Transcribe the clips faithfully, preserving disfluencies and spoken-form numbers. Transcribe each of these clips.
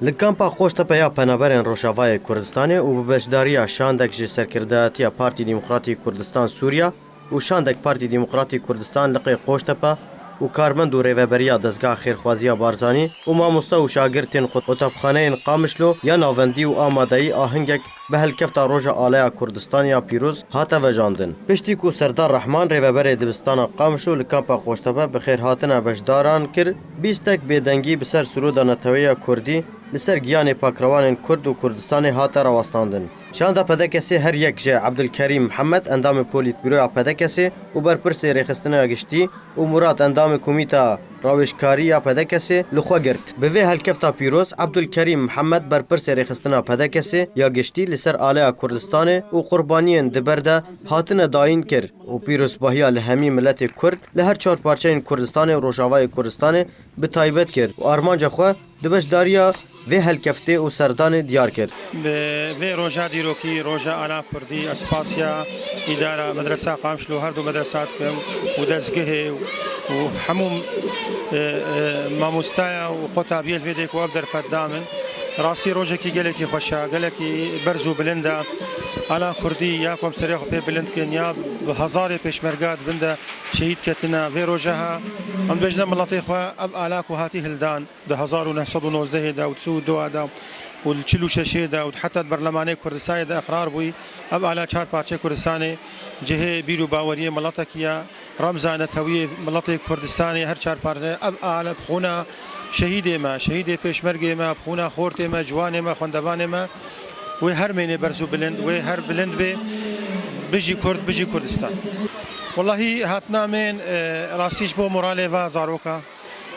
Li kampa Qoştepe ya Penaberên Rojavayê Kurdistanê û bi beşdariya şandek ji serkirdayetiya Partî Demokratîk Kurdistan Sûriya û şandek Partî Demokratîk Kurdistan Liqê Qoştepe û karmend û rêveberiya Dezgeha Xêrxwaziya Barzanî û mamoste û şagirtên qut-, qutabxaneyên Qamişlo ya navendî û amadeyî ahingek bi helkefta Roja Alaya Kurdistan ya pîroz hate vejandin. Piştî ku Serdar Rehman, rêveberê dibistana Qamişlo li kampa Qoştepe bi xêrhatina beşdaran kir, bîstek bêdengî bi ser sirûda neteweya Kurdî li ser giyanê pakrewanên Kurd û Kurdistanê hate rawestandin. Şanda P D K S'ê her yek ji Ebdulkerîm Mihemed, endamê Polîtbîroya P D K S'ê û berpirsê Rêxistina Giştî, û Murat, endamê Komîta Rawêjkarî ya P D K S'ê, li xwe girt. Bi vê helkefta pîroz, Ebdulkerîm Mihemed, berpirsê Rêxistina P D K S'ê ya Giştî, li ser aleya Kurdistanê û qurbaniyên di ber de hatine dayîn kir û pîrozbahiya li hemî miletê Kurd li her çar parçeyên Kurdistanê û Rojavayê Kurdistanê bi taybet kir û armanca xwe di beşdariya vê helkeftê û serdanê diyar kir. Bi vê roja dîrokî, roja ala Kurdî, ez spasiya îdara medresa Qamişlo, her du medresa dikim û dezgehê û hemû, e, e, mamostaya û qotabiyê li vê dê ku ev derfet da min. Rastî rojekî gelekî xweş e, gelekî berz û bilind e. Ala Kurdî ya ku em serê xwe pê bilind dikin, ya bi hezarê pêşmerga di bin de şehîd ketine. Vê roja ha em dibêjine miletê xwe ev ala ku hatî hildan di hezar û neh sed û nozdehê de û di sî û dua de û li çil û şeşê de û heta di berlemanê Kurdistanê de iqrar bûyî, ev ala çar parçeyê Kurdistanê cihê bîr û baweriyê miletekî ye, remza netewiyê miletê Kurdistanê her çar parçe, ev ala bi xûna şehîdê me, şehîdê pêşmergê me, bi xûna xortê me, ciwanê me, xwendevanê me, wê her mênê berz û bilind, wê her bilind bê, bijî Kurd, bijî Kurdistan. Wellahî hatina mêr, e, rastî ji bo moralê va zaroka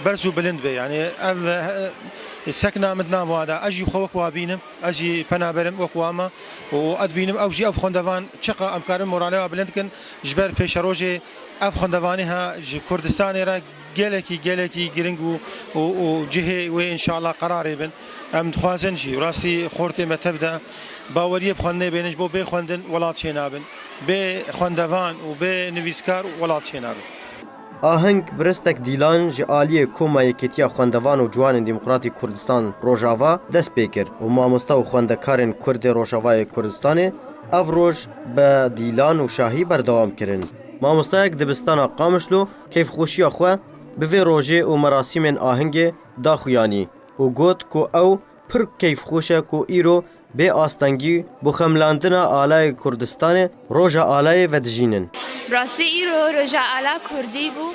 berz û bilind be. Yanî ev, e, sekna min di nav wan de. Ez jî xwe wek wa bînim, ez jî penaberim wek wa me û ez dibînim ew jî ev xwendevan çiqa em karin moralê wa bilind kin ji ber pêşerojê ev xwendevanê ha ji Kurdistanê re gelekî, gelekî giring û, û, û cihê wê înşallah qerarê bin. Em dixwazin jî rastî xortê me tev de baweriyê bi xwendinê bênin ji bo bê xwendin welat çênabin. Bê xwendevan û bê nivîskar welat çênabin. Aheng bi ristek dîlan ji aliyê Koma Yekêtiya Xwendevan û Ciwanên Demokratîk Kurdistan Rojava dest pê kir û mamoste û xwendekarên Kurd ê Rojavayê Kurdistanê ev roj bi dîlan û şahî berdewam kirin. Mamosteyek dibistana Qamişlo keyfxweşiya xwe bi vê rojê û merasîmên ahengê da xuyanî û got ku ew pir keyfxweş e ku îro bê astengî bo xemlandina alayê Kurdistanê roja alayê vedijînin. Rastî îro roja ala Kurdî bû,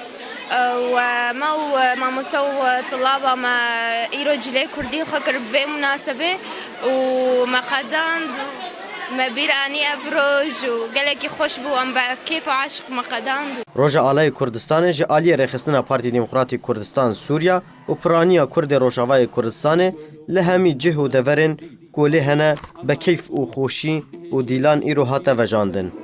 e, û me û mamoste û tulaba me îro cilê Kurdî xwe kir bi vê munasebê û me qedand û me bîr anî ev roj û gelekî xweş bû, em bi kêf û eşq me qedand. Roja Alayê Kurdistanê ji aliyê Rêxistina Partî Demokratîk Kurdistan Sûriya û piraniya Kurdê Rojavayê Kurdistanê li hemî cih û deverên ku lê hene bi keyf û xweşî û dîlan îro hate vejandin.